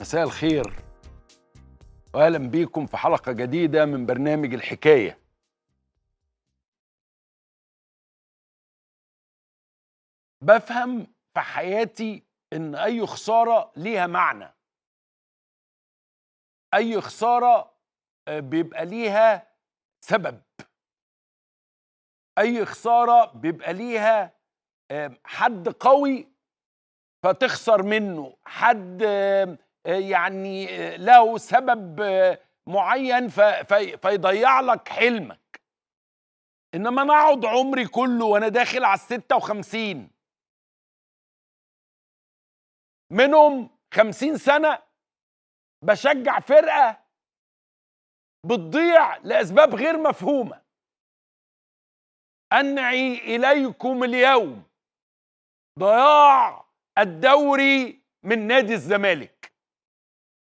مساء الخير واهلا بيكم في حلقة جديدة من برنامج الحكاية. بفهم في حياتي ان اي خسارة ليها معنى، اي خسارة بيبقى ليها سبب، اي خسارة بيبقى ليها حد قوي فتخسر منه، حد يعني له سبب معين فيضيع لك حلمك. انما انا اقعد عمري كله وانا داخل على 56، منهم 50 سنة بشجع فرقة بتضيع لأسباب غير مفهومة. أنعي إليكم اليوم ضياع الدوري من نادي الزمالك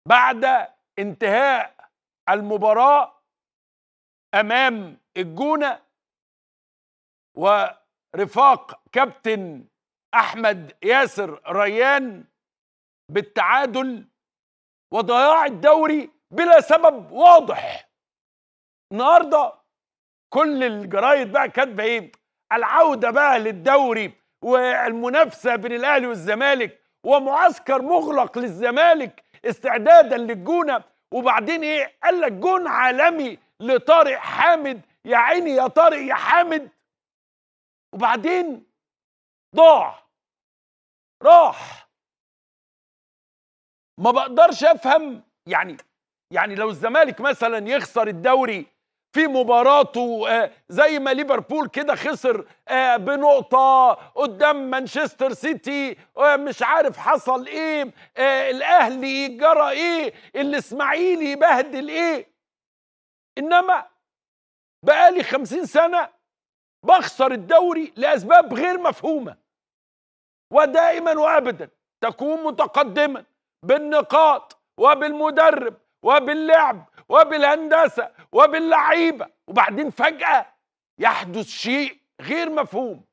بعد انتهاء المباراة أمام الجونة ورفاق كابتن أحمد ياسر ريان بالتعادل وضياع الدوري بلا سبب واضح. النهارده كل الجرايد بقى كاتبه ايه؟ العودة بقى للدوري والمنافسه بين الاهلي والزمالك ومعسكر مغلق للزمالك استعدادا للجونه. وبعدين ايه؟ قال لك جون عالمي لطارق حامد، يا عيني يا طارق يا حامد. وبعدين ضاع، راح. ما بقدرش افهم، يعني لو الزمالك مثلا يخسر الدوري في مباراته زي ما ليفربول كده خسر بنقطة قدام مانشستر سيتي، مش عارف حصل ايه، الاهلي جرى ايه، الاسماعيلي بهدل ايه. انما بقالي 50 سنة بخسر الدوري لأسباب غير مفهومة، ودائما وابدا تكون متقدما بالنقاط وبالمدرب وباللعب وبالهندسة وباللعيبة، وبعدين فجأة يحدث شيء غير مفهوم.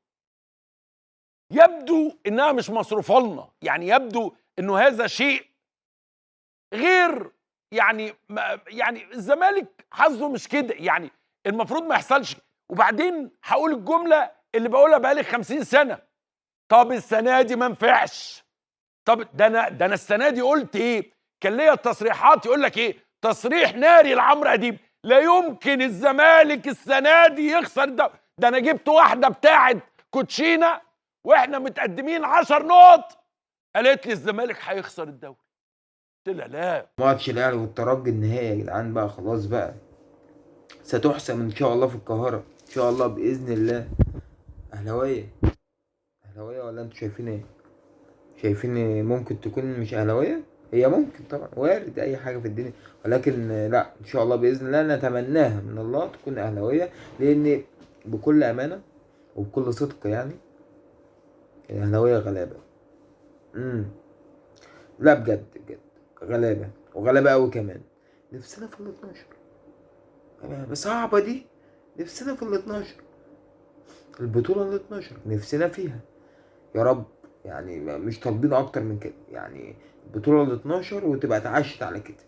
يبدو إنها مش مصروفة لنا، يعني يبدو إنه هذا شيء غير، يعني الزمالك حظه مش كده، يعني المفروض ما يحصلش. وبعدين هقول الجملة اللي بقولها بقالي 50 سنة، طب السنة دي ما نفعش. طب ده انا السنة دي قلت ايه؟ كان ليا تصريحات يقول لك ايه؟ تصريح ناري لعمرو اديب، لا يمكن الزمالك السنة دي يخسر. ده انا جبت واحدة بتاعه كوتشينا واحنا متقدمين 10 نقط، قالت لي الزمالك هيخسر الدوري. قلت لها لا. ماتش الاهلي والترجي النهائي يا جدعان بقى خلاص بقى، ستحسم ان شاء الله في القاهرة ان شاء الله باذن الله. اهلاويه اهلاويه ولا انتوا شايفين ايه؟ شايفين ممكن تكون مش اهلاويه؟ هي ممكن طبعا، وارد اي حاجة في الدنيا، ولكن لا ان شاء الله باذن الله نتمناها من الله تكون اهلاويه، لان بكل امانه وبكل صدق يعني الاهلاوية غلابة. لا بجد بجد غلابة، وغلابه قوي كمان. نفسنا في ال 12، صعبة دي، نفسنا في ال 12، البطولة ال 12 نفسنا فيها يا رب، يعني مش طالبين اكتر من كده، يعني البطولة ال 12 وتبقى اتعشت على كده.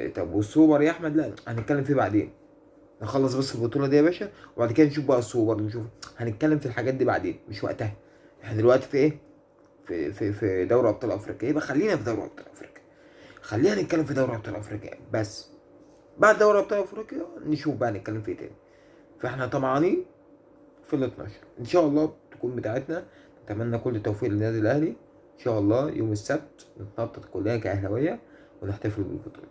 طب والسوبر يا احمد؟ لا هنتكلم فيه بعدين، نخلص بس البطولة دي يا باشا وبعد كده نشوف بقى السوبر، نشوف هنتكلم في الحاجات دي بعدين، مش وقتها. احنا دلوقتي في ايه؟ في في في دوري ابطال افريقيا، يبقى خلينا في دوري ابطال افريقيا، خلينا نتكلم في دوري ابطال افريقيا بس. بعد دوري ابطال افريقيا نشوف بقى نتكلم في ايه تاني. فاحنا طمعانين في ال 12 ان شاء الله تكون بتاعتنا. نتمنى كل التوفيق للنادي الاهلي ان شاء الله. يوم السبت نتنطط كلنا كاهلاويه ونحتفل بالبطولة.